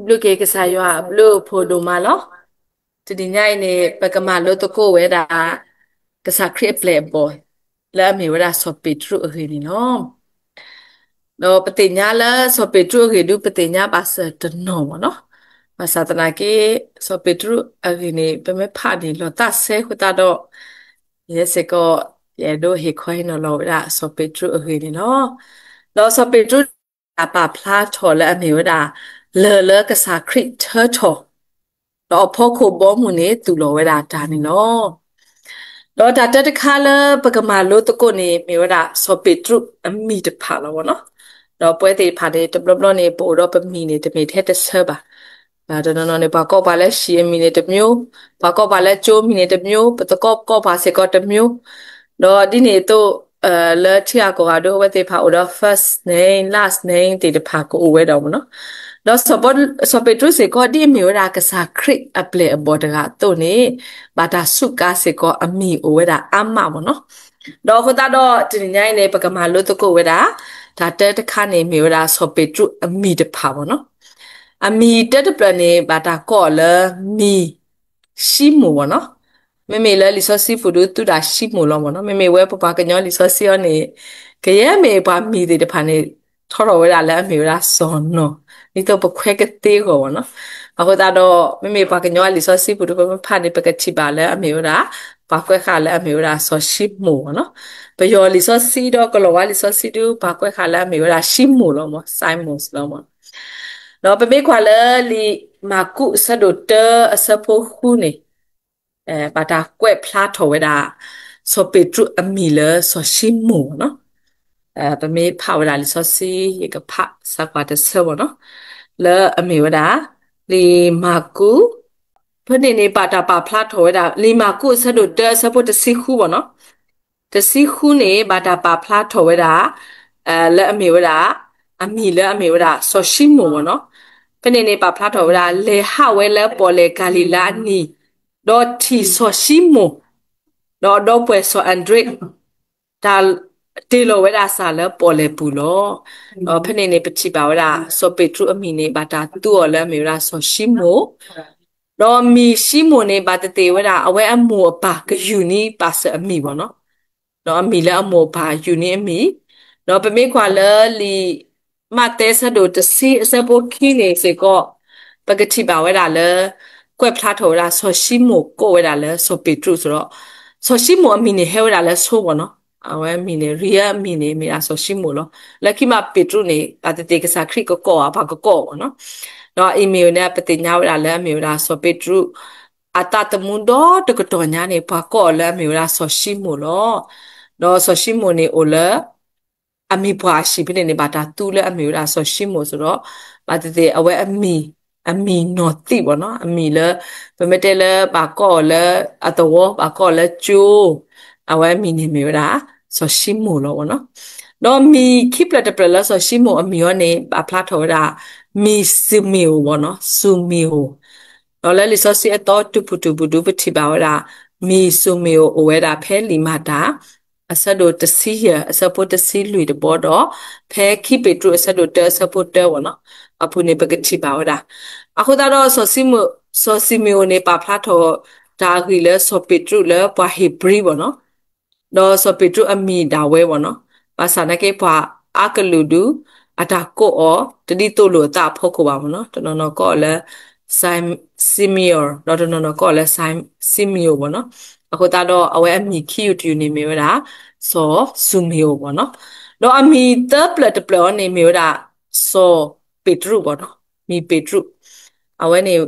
ဘျုးက့ၤကစၢ်ယွၤအဘျုးအဖှိၣ်ဒိၣ်မးလီၤ. တနံၤညါအံၤန့ၣ် ပကမၤလိသကိးဝဲဒၣ် ကစၢ်ခရံာ်အပျဲၢ်အဘီၣ် လၢအမ့ၢ်ဝဲဒၣ်စီၤပ့းတရူးအဂ့ၢ်န့ၣ်လီၤ. ဒီးပသ့ၣ်ညါလၢစီၤပ့းတရူးအဂ့ၢ်ဒုး ပသ့ၣ်ညါဘၣ်စၢၤတနီၤမ့ၢ်နီၤ. ဘၣ်ဆၣ်သနာ်က့ စီၤပ့းတရူးအဂ့ၢ်န့ၣ် ပမ့ၢ်ဖးန့ၣ် လီၤသးစဲအဃိသတးဒီး ယဲစ့ၢ်ကီး ယအဲၣ်ဒိးဟ့ၣ်ခီဟ့ၣ်နီၤလီၤဝဲဒၣ်စီၤပ့းတရူးအဂ့ၢ်န့ၣ်လီၤ. ဒီးစီၤပ့းတရူး တၢ်ပာ်ဖျါထီၣ်လၢအမ့ၢ်ဝဲဒၣ် လၢၢ်လၢကစၢ်ခရံာ်ထၢထီၣ်, ဒီးအဖီခိၣ်ဘီမုၢ်န့ၣ် သူၣ်လီၤဝဲဒၣ်တၢ်န့ၣ်လီၤ. ဒီးတၢ်တၢတခါလၢပကမၤလိသကိးန့ၣ် မ့ၢ်ဝဲဒၣ်စီၤပ့းတရူးအမံၤတဖၣ်လီၤမ့ၢ်နီၤ. ဒီးပဝဲသ့ၣ်တဖၣ်န့ၣ် တဘျီဘျီန့ၣ် ပအိၣ်ဒီးပမံၤန့ၣ် တမ့ၢ်ထဲတဆၢဘၣ်. တနီၤနီၤန့ၣ် ပှၤကိးပှၤလၢ she အမံၤန့ၣ်တမျိုး, ပှၤကိးပှၤလၢကၠိမံၤန့ၣ်တမျိုး, ပသကိးကိးပှၤစ့ၢ်ကီးတမျိုး, ဒီးဒ်န့ၣ်အသိး လၢထံဂၤကီၢ်ဂၤဒိ အဝဲသ့ၣ်တဖၣ်အိၣ်ဒီး first name, last name သ့ၣ်တဖၣ်ကအိၣ်ဝဲဒီးမ့ၢ်နီၤ. ဒီးစီၤပ့းတရူးစ့ၢ်ကီး ဒ်အမ့ၢ်ဝဲဒၣ်ကစၢ်ခရံာ်အပျဲၢ်အဘီၣ်တဂၤအသိးန့ၣ် ဘၣ်တၢ်စူးကါစ့ၢ်ကီးအမံၤအိၣ်ဝဲဒၣ်အါမးမ့ၢ်နီၤ. ဒီးအဃိသတးဒီး တနံၤညါအံၤန့ၣ် ပကမၤလိသကိးဝဲဒၣ် တၢ်တၢတခါန့ၣ် မ့ၢ်ဝဲဒၣ်စီၤပ့းတရူးအမံၤတဖၣ်မ့ၢ်နီၤ. အမံၤတၢတဖျၢၣ်န့ၣ် ဘၣ်တၢ်ကိးအီၤလၢမံၤ ၡံမိၣ်မ့ၢ်နီၤ. မ့မ့ၢ်လၢလံာ်စီဆှံပူၤဒုး သူဒၣ်ၡံမိၣ်လီၤမ့ၢ်နီၤ. မ့မ့ၢ်ဝဲပပှၤကညီလံာ်စီဆှံအံၤန့ၣ် ကယဲၢ်မ့ၢ်ပှၤမံၤသ့ၣ်တဖၣ်န့ၣ် ထီထီၣ်ဝဲဒၣ်လၢအမ့ၢ်ဝဲဒၣ်စီၤနီၤ, ဒ်သိးပခွဲးကသ့အဂီၢ်မ့ၢ်နီၤ. အဃိသတးဒီး မ့မ့ၢ်ပှၤကညီလံာ်စီဆှံပူၤဒုး ပမ့ၢ်ဖးန့ၣ် ပကထံၣ်ဘၣ်လၢအမ့ၢ်ဝဲဒၣ် ပှၤကွဲးဃာ်လၢအမ့ၢ်ဝဲဒၣ်စီၤၡံမိၣ်မ့ၢ်နီၤ. ပယီၤလံာ်စီဆှံဒီးကလီၤဝါလံာ်စီဆှံဒုး ပှၤကွဲးဃာ်လၢအမ့ၢ်ဝဲဒၣ်ၡံမိၣ်လီၤမ့ၢ် Simon လီၤမ့ၢ်နီၤ. ဒီးပမ့ၢ်ကွၢ်လၢလံာ်မၢ်ကူးအဆၢဒိၣ်တၢအဆၢဖိဃုန့ၣ် ဘၣ်တၢ်ကွဲးဖျါထီၣ်ဝဲဒၣ် စီၤပ့းတရူးအမံၤလၢစီၤၡံမိၣ်မ့ၢ်နီၤ. ပမ့ၢ်ဖးဝဲဒၣ်လံာ်စီဆှံ ယကဖးစးကွၢ်တဆၢမ့ၢ်နီၤ, လၢအမ့ၢ်ဝဲဒၣ် လံာ်မၢ်ကူး ဖဲန့ၣ်န့ၣ် ဘၣ်တၢ်ပာ်ဖျါထီၣ်ဝဲဒၣ် လံာ်မၢ်ကူးအဆၢဒိၣ်တၢအဆၢဖိတဆံဃုမ့ၢ်နီၤ. တဆံဃုန့ၣ် ဘၣ်တၢ်ပာ်ဖျါထီၣ်ဝဲဒၣ် လၢအမ့ၢ်ဝဲဒၣ် အမံၤလၢအမ့ၢ်ဝဲဒၣ်စီၤၡံမိၣ်မ့ၢ်နီၤ. ဖဲန့ၣ်န့ၣ် ပာ်ဖျါထီၣ်ဝဲဒၣ် လဲၤဟးဝဲလၢပီၣ်လဲၣ်ကၤလံၤလါအနံၤ, ဒီးထံၣ်စီၤၡံမိၣ် ဒီးအဒီပုၢ်ဝဲၢ်စီၤအၤဒြ့း တၢ်တ့ၢ်လီၤဝဲဒၣ်စၢ်လၢပီၣ်လဲၣ်ပူၤလီၤ. ဒီးဖဲန့ၣ်န့ၣ် ပထံၣ်ဘၣ်ဝဲဒၣ် စီၤပ့းတရူးအမံၤန့ၣ် ဘၣ်တၢ်သူအီၤလၢအမ့ၢ်ဝဲဒၣ်စီၤၡံမိၣ်, ဒီးမံၤၡံမိၣ်န့ၣ် ဘၣ်သ့ၣ်သ့ၣ်ဝဲဒၣ် အဝဲအမိၢ်အပၢ်ကယူၢ်န့ၢ်ပာ်စၢၤအမံၤမ့ၢ်နီၤ, ဒီးအမံၤလၢအမိၢ်အပၢ်ယူၢ်န့ၢ်အမံၤ, ဒီးပမ့ၢ်ကွၢ်လၢလံာ်မးသဲအဆၢဒိၣ်တဆံအဆၢဖိခံန့ၣ်စ့ၢ်ကီး ပကထံၣ်ဘၣ်ဝဲဒၣ်လၢ ကွဲးဖျါထီၣ်ဝဲဒၣ် စီၤၡံမိၣ်ကိးဝဲဒၣ်လၢစီၤပ့းတရူးစ့ၢ်ဒီး စီၤၡံမိၣ်အမံၤန့ၣ်ဟဲဝဲဒၣ်လၢဆိမ့ၢ်နီၤ, အဝဲအမံၤန့ၣ် real အမံၤန့ၣ် မ့ၢ်ဒၣ်စီၤၡံမိၣ်လီၤ. လၢခံမးပ့းတရူးန့ၣ် ဘၣ်သ့ၣ်သ့ၣ်ကစၢ်ခရံာ်ကကိးအီၤ ပှၤကကိးအီၤမ့ၢ်နီၤ, ဒီးအံၤမ့ၢ်ဝဲန့ၣ် ပသ့ၣ်ညါဝဲဒၣ်လၢအမ့ၢ်ဝဲဒၣ်စီၤပ့းတရူး အသးသမူဒီတကတီၢ်ညါန့ၣ် ပှၤကိးအီၤလၢအမ့ၢ်ဝဲဒၣ်စီၤၡံမိၣ်လီၤ. ဒီးစီၤၡံမိၣ်န့ၣ်အိၣ်လၢ အမံၤပှၢ်အဟံၣ်ဖဲန့ၣ်န့ၣ် ဘၣ်တၢ်သူလၢအမ့ၢ်ဝဲဒၣ်စီၤၡံမိၣ်စ့ၢ်ဒီး ဘၣ်သ့ၣ်သ့ၣ်အဝဲအမံၤ အမံၤနီၢ်သံးမ့ၢ်နီၤ, အမံၤလၢ ပမ့ၢ်တဲလၢဘၣ်ကိးအီၤလၢအသဝီ ဘၣ်ကိးအီၤလၢကၠိ, အဝဲအမံၤန့ၣ်မ့ၢ်ဝဲဒၣ် စီၤၡံမိၣ်လီၤမ့ၢ်နီၤ. ဒီးမံၤခံဖျၢၣ်တဖျၢၣ်လၢစီၤၡံမိၣ်အမံၤအီၤန့ၣ် ဘၣ်ဖျါထီၣ်ဝဲဒၣ် မံၤစူၤမ့ၤဧိၤမ့ၢ်နီၤ, စူၤမ့ၤဧိၤ ဒီးလၢလံာ်စီဆှံအသီတုၤပူၤတုၤပူၤဒုး ပထံၣ်ဘၣ်ဝဲဒၣ် မံၤစူၤမ့ၤဧိၤအိၣ်ဝဲဒၣ်ဖဲလံာ်မၤတၢ် အဆၢဒိၣ်တဆံယဲၢ် အဆၢဖိတဆံလွံၢ်တဘီဒီး ဖဲခံပ့းတရူးအဆၢဒိၣ်တၢအဆၢဖိတၢမ့ၢ်နီၤ, အပူၤန့ၣ်ပကထံၣ်ဘၣ်ဝဲဒၣ်. အဃိသတးဒီး စီၤစံမ့ၤဧိၤန့ၣ် ပာ်ဖျါထီၣ်တၢ်အဂ့ၢ်လၢစီၤပ့းတရူးလၢပှၤဧ့ၤဘြံၤမ့ၢ်နီၤ, ဒီးစီၤပ့းတရူးအမံၤဒၣ်ဝဲမ့ၢ်နီၤ, ဘၣ်ဆၣ်နာ်က့ပှၤအါကလုာ်ဒုး အတၢ်ကိးအီၤ တဒ်သိးလိာ်အသးအဖီခိၣ်ဘၣ်မ့ၢ်နီၤ, တနီၤနီၤကိးအီၤလၢ Simeon ဒီးတနီၤနီၤကိးအီၤလၢ စံမ့ၤဧိၤမ့ၢ်နီၤ. အဃိသတးဒီး အဝဲအမံၤခံယူၤတယူၤန့ၣ်မ့ၢ်ဝဲဒၣ် စီၤစူၤမ့ၤဧိၤမ့ၢ်နီၤ. ဒီးအမံၤသၢဖျၢၣ်တဖျၢၣ်အံၤန့ၣ်မ့ၢ်ဝဲဒၣ် စီၤပ့းတရူးမ့ၢ်နီၤ, မံၤပ့းတရူး, အဝဲန့ၣ်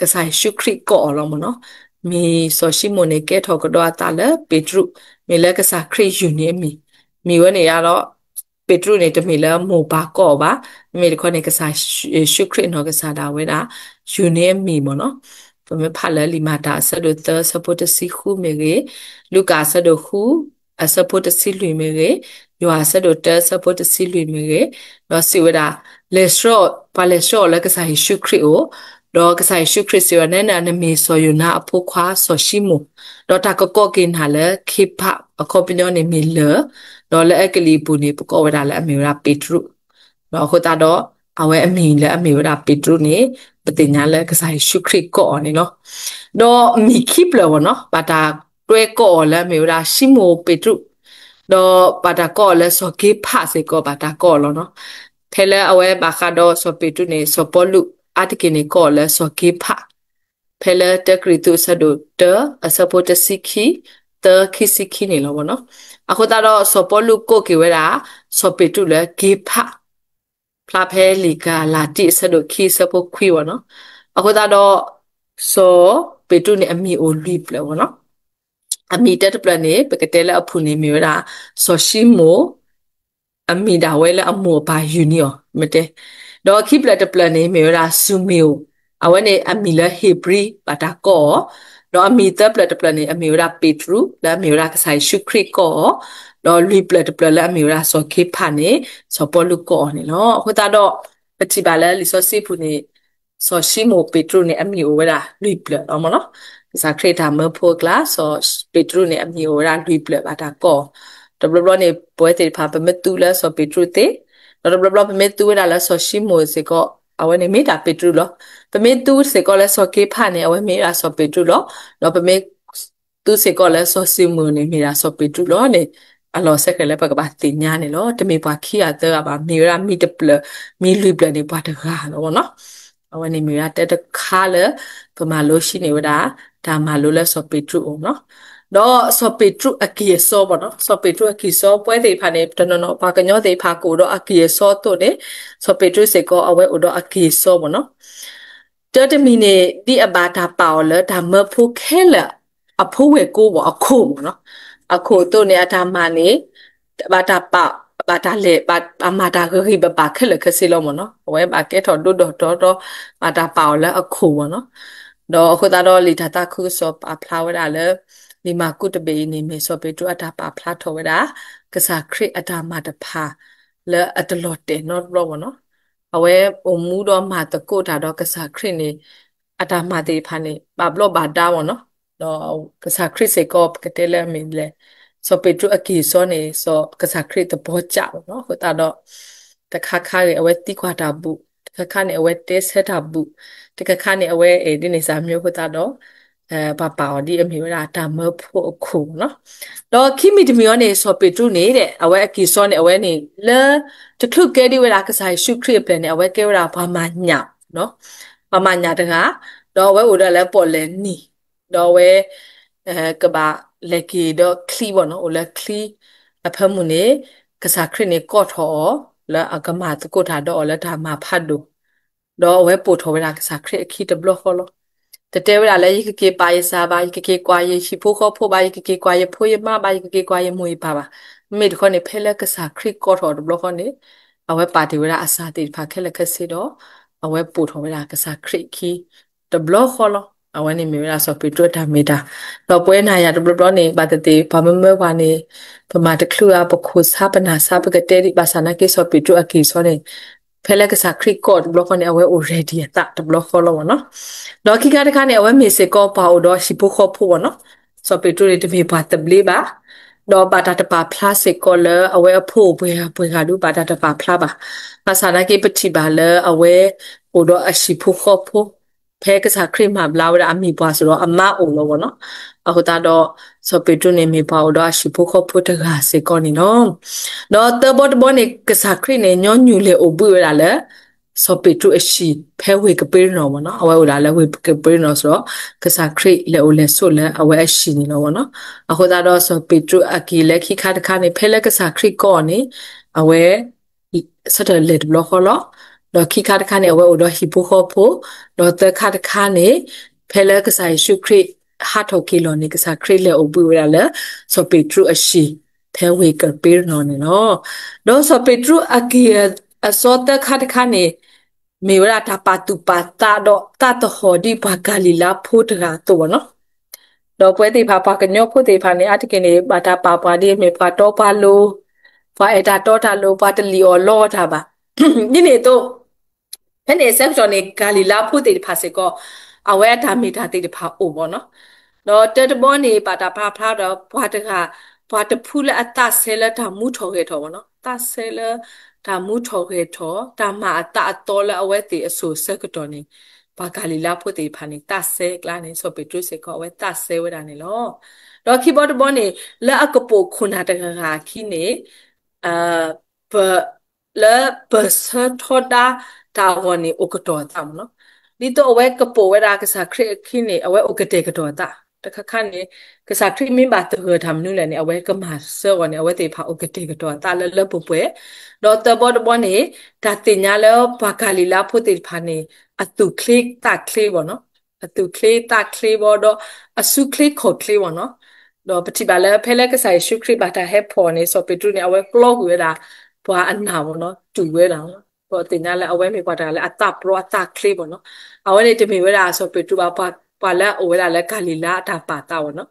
ကစၢ်ယ့ၣ်ၡူးခရံာ်ကိးအီၤလီၤမ့ၢ်နီၤ. မ့ၢ်စီၤၡံမိၣ်န့ၣ် ကဲထီၣ်ကဒီးအသးလၢပ့းတရူး, မ့ၢ်လၢကစၢ်ခရံာ်ယူၢ်န့ၢ်အမံၤ, မံၤဝဲန့ၣ်ယါဒီး ပ့းတရူးန့ၣ် တမ့ၢ်လၢမိၢ်ပၢ်ကိးအီၤဘၣ်, မ့မ့ၢ်တခီန့ၣ် ကစၢ်ယ့ၣ်ၡူးခရံာ်အနီၢ်ကစၢ်ဒၣ်ဝဲဒၣ် ယူၢ်န့ၢ်အမံၤမ့ၢ်နီၤ. ပမ့ၢ်ဖးလၢလံာ်မၤတၢ်အဆၢဒိၣ်သၢအဆၢဖိတဆံဃုမ့ၢ်ဂ့ၤ, လူၤကၣ်အဆၢဒိၣ်ဃု အဆၢဖိတဆံလွံၢ်မ့ၢ်ဂ့ၤ, ယိၤဟၣ်အဆၢဒိၣ်တၢအဆၢဖိတဆံလွံၢ်မ့ၢ်ဂ့ၤ, ဒီးစံးဝဲဒၣ် လဲၤဆှၢအီၤ, ပှၤလဲၤဆှၢအီၤလၢကစၢ်ယ့ၣ်ၡူးခရံာ်အအိၣ်, ဒီးကစၢ်ယ့ၣ်ၡူးခရံာ်စံးဝဲဒၣ် နဲနၤ နမ့ၢ်စီၤယိၤနါအဖိခွါစီၤၡံမိၣ်, ဒီးတၢ်ကကိးက့ၤနၤလၢခ့ဖး အခီပညီန့ၣ်မ့ၢ်လၢၢ်, ဒီးလၢအဲကလံးအပူၤန့ၣ် ပကိးဝဲဒၣ်လၢအမ့ၢ်ဝဲဒၣ်ပ့းတရူး, ဒီးအဃိသတးဒီး အဝဲအမံၤလၢအမ့ၢ်ဝဲဒၣ်ပ့းတရူးန့ၣ် ပသ့ၣ်ညါလၢကစၢ်ယ့ၣ်ၡူးခရံာ်ကိးအီၤန့ၣ်လီၤ. ဒီးမံၤခံဖျၢၣ်ဘၣ်နီၤ ဘၣ်တၢ်တွဲကိးအီၤလၢအမ့ၢ်ဝဲဒၣ် ၡံမိၣ်ပ့းတရူး, ဒီးဘၣ်တၢ်ကိးအီၤလၢစီၤက့ဖးစ့ၢ်ကီး ဘၣ်တၢ်ကိးအီၤလီၤနီၤ. ဖဲလၢအဝဲဘၣ်ဃးဒီးစီၤပ့းတရူးန့ၣ် စီၤပီလူးအါတက့ၢ်န့ၣ် ကိးအီၤလၢစီၤက့ဖး, ဖဲလၢတၢကရံၣ်သူးအဆၢဒိၣ်တၢ အဆၢဖိတဆံခံ, သၢ ခံဆံခံန့ၣ်လီၤဘၣ်နီၤ. အဃိသတးဒီးစီၤပီလူးကိးက့ၤဝဲဒၣ် စီၤပ့းတရူးလၢက့ဖး ဖျါဖဲလံာ်ကၤလၤတံ အဆၢဒိၣ်ခံ အဆၢဖိခွံဘၣ်နီၤ. အဃိသတးဒီး စီၤပ့းတရူးန့ၣ် အမံၤအိၣ်လွံၢ်ဖျၢၣ်ဘၣ်နီၤ. အမံၤတၢတဖျၢၣ်န့ၣ် ပကတဲလၢအဖုၣ်န့ၣ် မ့ၢ်ဝဲဒၣ် စီၤၡံမိၣ်, အမံၤဒၣ်ဝဲလၢအမိၢ်အပၢ်ယုၢ်န့ၢ်အီၤ မ့ၢ်တဲ. ဒီးခံဖျၢၣ်တဖျၢၣ်န့ၣ် မ့ၢ်ဝဲဒၣ် ၡမူၤအ့လ်, အဝဲန့ၣ်အမံၤလၢဧ့ၤဘြံၤ ဘၣ်တၢ်ကိးအီၤ, ဒီးအမံၤသၢဖျၢၣ်တဖျၢၣ်န့ၣ် အမ့ၢ်ဝဲဒၣ်ပ့းတရူး လၢအမ့ၢ်ဝဲဒၣ်ကစၢ်ယ့ၣ်ၡူးခရံာ်ကိးအီၤ, ဒီးလွံၢ်ဖျၢၣ်တဖျၢၣ်လၢအမ့ၢ်ဝဲဒၣ်စီၤက့ဖးန့ၣ် စီၤပီလူးကိးအီၤန့ၣ်လီၤ. အဃိသတးဒီး ပထံၣ်ဘၣ်လၢလံာ်စီဆှံပူၤန့ၣ် စီၤၡံမိၣ်ပ့းတရူးန့ၣ် အမံၤအိၣ်ဝဲဒၣ်လွံၢ်ဖျၢၣ်လီၤမ့ၢ်နီၤ. ကစၢ်ခရံာ်တၢ်မၢဖိအကျါ စီၤပ့းတရူးန့ၣ် အမံၤအိၣ်ဝဲဒၣ်လွံၢ်ဖျၢၣ် ဘၣ်တၢ်ကိးအီၤ. တဘျီဘျီန့ၣ် ပဝဲသ့ၣ်တဖၣ် ပမ့ၢ်သူလၢစီၤပ့းတရူးသ့, ဒီးတဘျီဘျီပမ့ၢ်သူဝဲဒၣ်လၢစီၤၡံမိၣ်စ့ၢ်ကီး အဝဲန့ၣ်မ့ၢ်ဒၣ်ပ့းတရူးလီၤ. ပမ့ၢ်သူစ့ၢ်ကီးလၢစီၤက့ဖးန့ၣ် အဝဲမ့ၢ်ဝဲဒၣ်စီၤပ့းတရူးလီၤ. ဒီးပမ့ၢ်သူစ့ၢ်ကီးလၢစီၤၡံမိၣ်န့ၣ် မ့ၢ်ဒၣ်စီၤပ့းတရူးလီၤန့ၣ် အလီၢ်စဲဃဲၤလၢပကဘၣ်သ့ၣ်ညါန့ၣ်လီၤ. တမ့ၢ်ပှၤခံဂၤသၢဂၤဘၣ်, မ့ၢ်ဝဲဒၣ်မံၤတဖျၢၣ်, မံၤလွံၢ်ဖျၢၣ်န့ၣ် ပှၤတဂၤလီၤမ့ၢ်နီၤ. အဝဲန့ၣ်မ့ၢ်ဝဲဒၣ်တၢ်တခါလၢ ပမၤလိရှုန့ၢ်ဝဲဒၣ် တၢ်မၤလိလၢစီၤပ့းတရူးအအိၣ်နီၤ. ဒီးစီၤပ့းတရူးအကံၢ်အစီဘၣ်နီၤ, စီၤပ့းတရူးအကံၢ်အစီ ပဝဲသ့ၣ်တဖၣ်န့ၣ် တနီၤနီၤ ပှၤကညီသ့ၣ်တဖၣ်ကအိၣ်ဒီးအကံၢ်အစီအသိးန့ၣ် စီၤပ့းတရူးစ့ၢ်ကီး အဝဲအိၣ်ဒီးအကံၢ်အစီဘၣ်နီၤ. တၢ်တမံၤန့ၣ် ဒ်အဘၣ်တၢ်ပာ်အီၤလၢတၢ်မၢဖိခဲလၢာ် အဖိဝဲၢ်ကိာ်ဘၣ်အခိၣ်မ့ၢ်နီၤ. အခိၣ်အသိးန့ၣ် အတၢ်မၤန့ၣ် ဘၣ်တၢ်ပာ်, ဘၣ်တၢ်လဲၤ, ဘၣ်မၤတၢ်ဂ့ၤဂ့ၤဘၣ်ဘၣ်ခဲလၢာ်ခဲဆ့လီၤမ့ၢ်နီၤ. အဝဲဘၣ်ကဲထီၣ်ဒိၣ်ဒီးတီတီ, ဘၣ်တၢ်ပာ်အီၤလၢအခိၣ်မ့ၢ်နီၤ. ဒီးအဃိသတးဒီးလံာ်တၢ်သးခုကစီၣ်ပာ်ဖျါဝဲဒၣ်လၢ လံာ်မၢ်ကူးတဘ့ၣ်အံၤန့ၣ် မ့ၢ်စီၤပ့းတရူးအတၢ်ပာ်ဖျါထီၣ်ဝဲဒၣ် ကစၢ်ခရံာ်အတၢ်မၤတဖၣ် လၢအတလီၤတဲာ်နီတဘျီဘၣ်နီၤ. အဝဲအိၣ်မူဒီးမၤသကိးတၢ်ဒီးကစၢ်ခရံာ်န့ၣ် အတၢ်မၤသ့ၣ်တဖၣ်န့ၣ် ဘၣ်ဘျီးဘၣ်ဒါဘၣ်နီၤ. ဒီးကစၢ်ခရံာ်စ့ၢ်ကီး ပကတဲလၢအမ့ၢ်လဲၣ်, စီၤပ့းတရူးအကံၢ်အစီန့ၣ် စီၤကစၢ်ခရံာ်သဘီကၠးဘၣ်နီၤ. အဃိသတးဒီး တခါခါဂ့ၤ အဝဲသံကွၢ်တၢ်ဘူၣ်, တခါခါန့ၣ် အဝဲတဲဆၢတၢ်ဘူၣ်, တခါခါန့ၣ် အဝဲအဲၣ်ဒ်န့ၣ်စၢ်မံၤအဃိသတးဒီး ပှၤပာ်အီၤဒ်အမ့ၢ်ဝဲဒၣ်တၢ်မၢဖိအခိၣ်နီၤ. ဒီးခံမံၤတမံၤအံၤန့ၣ် စီၤပ့းတရူးန့ၣ် အဝဲအကံၢ်အစီန့ၣ် အဝဲန့ၣ် လၢ တချုးကဲဒ်ဝဲဒၣ်ကစၢ်ယ့ၣ်ၡူးခရံာ်အပျဲၢ်န့ၣ် အဝဲကဲဝဲဒၣ်ပှၤမၤညၣ်, ပှၤမၤညၣ်တဂၤ, ဒီးအဝဲအိၣ်ဒီးလၢပီၣ်လဲၣ်နံၤ, ဒီးအဝဲ ကဘၣ်လဲၤက့ၤဒီးချံဘၣ်နီၤ, အိၣ်လၢချံအဖၢမုၢ်န့ၣ် ကစၢ်ခရံာ်န့ၣ်ကိးထီၣ်အီၤ လၢအကမၤသကိးတၢ်ဒီးအီၤလၢတၢ်မၤဖးဒိၣ်, ဒီးအဝဲပိာ်ထီၣ်ဝဲဒၣ်ကစၢ်ခရံာ်အခံတဘျီဃီလီၤ. တတဲဝဲဒၣ်လၢယကက့ၤပာ်ယစၢ်ဘၣ်, ယကက့ၤကွၢ်ယဟံၣ်ဖိဃီဖိဘၣ်, ယကက့ၤကွၢ်ယဖိယမါဘၣ်, ယကက့ၤကွၢ်ယမိၢ်ယပၢ်ဘၣ်. မ့မ့ၢ်တခီန့ၣ် ဖဲလၢကစၢ်ခရံာ်ကိးထီၣ်အီၤတဘျီဃီန့ၣ် အဝဲပာ်တ့ၢ်ဝဲဒၣ်အစၢ်သ့ၣ်တဖၣ်ခဲလၢာ်ခဲဆ့ဒီး အဝဲပိာ်ထီၣ်ဝဲဒၣ်ကစၢ်ခရံာ်အခံတဘျီဃီလီၤ. အဝဲန့ၣ်မ့ၢ်ဝဲဒၣ်စီၤပ့းတရူးအတၢ်မ့ၢ်တၢ်, ဒီးပဝဲနၤယၤတဘျီဘျီန့ၣ် ဘၣ်သ့ၣ်သ့ၣ် ပှၤမၢမၢပှၤန့ၣ် ပမၤတချုးဧါ ပခိၣ်ဆါပနၢ်ဆါ ပကတဲဒ်ဘၣ်ဆၣ်နာ်က့စီၤပ့းတရူးအကံၢ်အစီန့ၣ် ဖဲလၢကစၢ်ခရံာ်ကိးတဘျီဃီန့ၣ် အဝဲအိၣ် ready အသးတဘျီဃီလီၤမ့ၢ်နီၤ. ဒီးခံခါတခါန့ၣ် အဝဲမ့ၢ်စ့ၢ်ကီးပှၤအိၣ်ဒီးဟံၣ်ဖိဃီဖိမ့ၢ်နီၤ. စီၤပ့းတရူးန့ၣ် တမ့ၢ်ပှၤသဘျ့ဘၣ်, ဒီးဘၣ်တၢ်တပာ်ဖျါစ့ၢ်ကီးလၢအဝဲအဖိအိၣ်ပှဲၤဂၤပှဲၤဂၤဒုး ဘၣ်တၢ်တပာ်ဖျါဘၣ်. ဘၣ်ဆၣ်နာ်က့ပထံၣ်ဘၣ်လၢအဝဲအိၣ်ဒီးအဟံၣ်ဖိဃီဖိ ဖဲကစၢ်ခရံာ်မၤဘျါဝဲဒၣ်အမံၤပှၢ်စ့ၢ်ဒီးအမါအိၣ်လီၤမ့ၢ်နီၤ. အဃိသတးဒီး စီၤပ့းတရူးန့ၣ်မ့ၢ်ပှၤအိၣ်ဒီးအဟံၣ်ဖိဃီဖိတဂၤစ့ၢ်ကီးန့ၣ်လီၤ. ဒီးသၢဘီတဘီန့ၣ် ကစၢ်ခရံာ်န့ၣ် ညီနုၢ်လဲၤအိၣ်ဘှံးဝဲဒၣ်လၢ စီၤပ့းတရူးအဟံၣ် ဖဲဝ့ၢ်ကပ့ရနီၣ်မ့ၢ်နီၤ. အဝဲအိၣ်ဒၣ်လၢဝ့ၢ်ကပ့ရနီၣ်စ့ၢ်ဒီး ကစၢ်ခရံာ်လဲၤအိၣ်လဲၤဆိးလၢအဝဲအဟံၣ်န့ၣ်လီၤမ့ၢ်နီၤ. အဃိသတးဒီးစီၤပ့းတရူးအက့ၤလၢခံခါတခါန့ၣ် ဖဲလၢကစၢ်ခရံာ်ကိးအီၤန့ၣ် အဝဲ ဆၢထၢၣ်လဲၤတဘျီဃီလီၤ. ဒီးခံခါတခါန့ၣ် အဝဲအိၣ်ဒီးဟံၣ်ဖိဃီဖိ, ဒီးသၢခါတခါန့ၣ် ဖဲလၢကစၢ်ယ့ၣ်ၡူးခရံာ်ဟးထီၣ်က့ၤလီၤန့ၣ် ကစၢ်ခရံာ်လဲၤအိၣ်ဘှံးဝဲဒၣ်လၢ စီၤပ့းတရူးအဟံၣ် ဖဲဝ့ၢ်ကပ့ရနီၣ်န့ၣ်လီၤ. ဒီးစီၤပ့းတရူးအက့ၤအစီသၢခါတခါန့ၣ် မ့ၢ်ဝဲဒၣ်တၢ်ပာ်သူၣ်ပာ်သးဒီးသးသဟီၣ်ဒ်ပှၤကၤလံၤလါဖိတဂၤအသိးဘၣ်နီၤ. ဒီးပဝဲသ့ၣ်တဖၣ်ပှၤကညီဖိသ့ၣ်တဖၣ်န့ၣ် အါတက့ၢ်န့ၣ် ဘၣ်တၢ်ပာ်ပှၤဒ်အမ့ၢ်ပှၤတီပှၤလိၤ, ပှၤအဲၣ်တၢ်တီတၢ်လိၤ, ပှၤတလံၣ်အီၣ်လီအီၣ်တၢ်ဘၣ်. ဒ်န့ၣ်အသိး ဖဲန့ၣ်အဆၢကတီၢ်န့ၣ် ကၤလံၤလါဖိသ့ၣ်တဖၣ်စ့ၢ်ကီး အဝဲအတၢ်မ့ၢ်တၢ်သ့ၣ်တဖၣ်အိၣ်ဘၣ်နီၤ. ဒီးတၢတဘီန့ၣ် ဘၣ်တၢ်ပာ်ဖျါဒီးပှၤတဂၤ, ပှၤတဖုလၢအသးစဲလၢတၢ်မူထီၣ်ဂဲၤထီၣ်ဘၣ်နီၤ. သးစဲလၢတၢ် တၢ်မူထီၣ်ဂဲၤထီၣ် တၢ်မၤအသးအသီလၢအဝဲသ့ၣ်အစိၤအဆၢကတီၢ်န့ၣ် ပှၤကၤလံၤလါဖိသ့ၣ်တဖၣ်န့ၣ် သးစဲအကျါန့ၣ် စီၤပ့းတရူးစ့ၢ်ကီး အဝဲသးစဲဝဲဒၣ်န့ၣ်လီၤ. ဒီးခံဘီတဘီန့ၣ် လၢအကပိာ်ခိၣ်နၢ်တဂၤဂၤအခံန့ၣ် လၢပၢၢ်ဆၢထီဒါတၢ်အဂီၢ်န့ၣ် အိၣ်ကတီၤအသးမ့ၢ်နီၤ. ဒ်သိးအဝဲကပိာ်ဝဲဒၣ်ကစၢ်ခရံာ်အခံန့ၣ် အဝဲအိၣ်ကတဲာ်ကတီၤအသး တခါခါန့ၣ် ကစၢ်ခရံာ်မ့ၢ်ဘၣ်သဂၢၢ်တၢ်မနုၤလဲၣ်န့ၣ် အဝဲကမၤစၢၤအဂီၢ်န့ၣ် အဝဲသ့ၣ်တဖၣ်အိၣ်ကတဲာ်ကတီၤအသးလၢလၢပှဲၤပှဲၤ. ဒီးသၢဘီတဘီန့ၣ် တၢ်သ့ၣ်ညါလၢပှၤကၤလံၤလါဖိသ့ၣ်တဖၣ်န့ၣ် အသူၣ်ချ့သးချ့ဘၣ်နီၤ. အသူၣ်ချ့သးချ့ဘၣ်ဒီး အစုချ့ခီၣ်ချ့ဘၣ်နီၤ. ဒီးပထံၣ်ဘၣ်လၢဖဲလၢကစၢ်ယ့ၣ်ၡူးခရံာ်ဘၣ်တၢ်ဟဲဖီၣ်န့ၣ် စီၤပ့းတရူးန့ၣ် အဝဲကျီကွံာ်ဝဲဒၣ် ပှၤအနၢ်ဘၣ်နီၤ တူၢ်ဝဲဒၣ်. ဒီးသ့ၣ်ညါလၢအဝဲမ့ၢ်ပှၤတဂၤလၢအသးပျီအသးချ့ဘၣ်နီၤ. အဝဲန့ၣ်တမ့ၢ်ဝဲဒၣ်စီၤပ့းတရူးဘၣ် ပှၤလၢအအိၣ်ဝဲဒၣ်လၢကၤလံၤလါအတၢ်ပာ်သးဘၣ်နီၤ.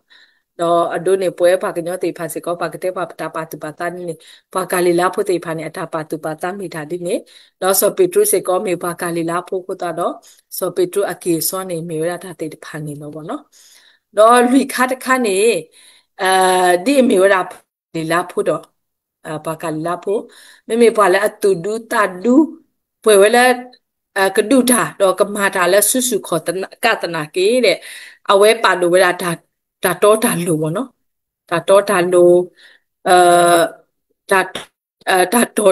ဒီးအဒိန့ၣ် ပဝဲပှၤကညီသ့ၣ်တဖၣ်စ့ၢ်ကီး ပှၤကတဲပှၤတၢ်ပာ်သူၣ်ပာ်သးန့ၣ် ပှၤကၤလံၤလါဖိသ့ၣ်တဖၣ်န့ၣ် အတၢ်ပာ်သူၣ်ပာ်သးမ့ၢ်တၢ်ဒ်န့ၣ်, ဒီးစီၤပ့းတရူးစ့ၢ်ကီးမ့ၢ်ပှၤကၤလံၤလါဖိအဃိသတးဒီး စီၤပ့းတရူးအက့ၢ်အစီန့ၣ် မ့ၢ်ဝဲဒၣ်တၢ်သ့ၣ်တဖၣ်န့ၣ်လီၤဘၣ်နီၤ. ဒီးလွံၢ်ခါတခါန့ၣ် ဒ်အမ့ၢ်ဝဲဒၣ်ပှၤကၤလံၤလါဖိဒီး ပှၤကၤလံၤလါဖိ မ့မ့ၢ်ပှၤလၢအသူၣ်ဒူသးဒူ ပှဲၤဝဲလၢ ကဒုၣ်တၢ် ဒီးကမၤတၢ်လၢစုဆူၣ်ခီၣ်ကၢ်သနာ်က့ဒီး အဝဲပာ်ဒိၣ်ဝဲဒၣ် တၢ်တီတၢ်လိၤဘၣ်နီၤ. တၢ်တီတၢ်လိၤ တၢ် တၢ်တီ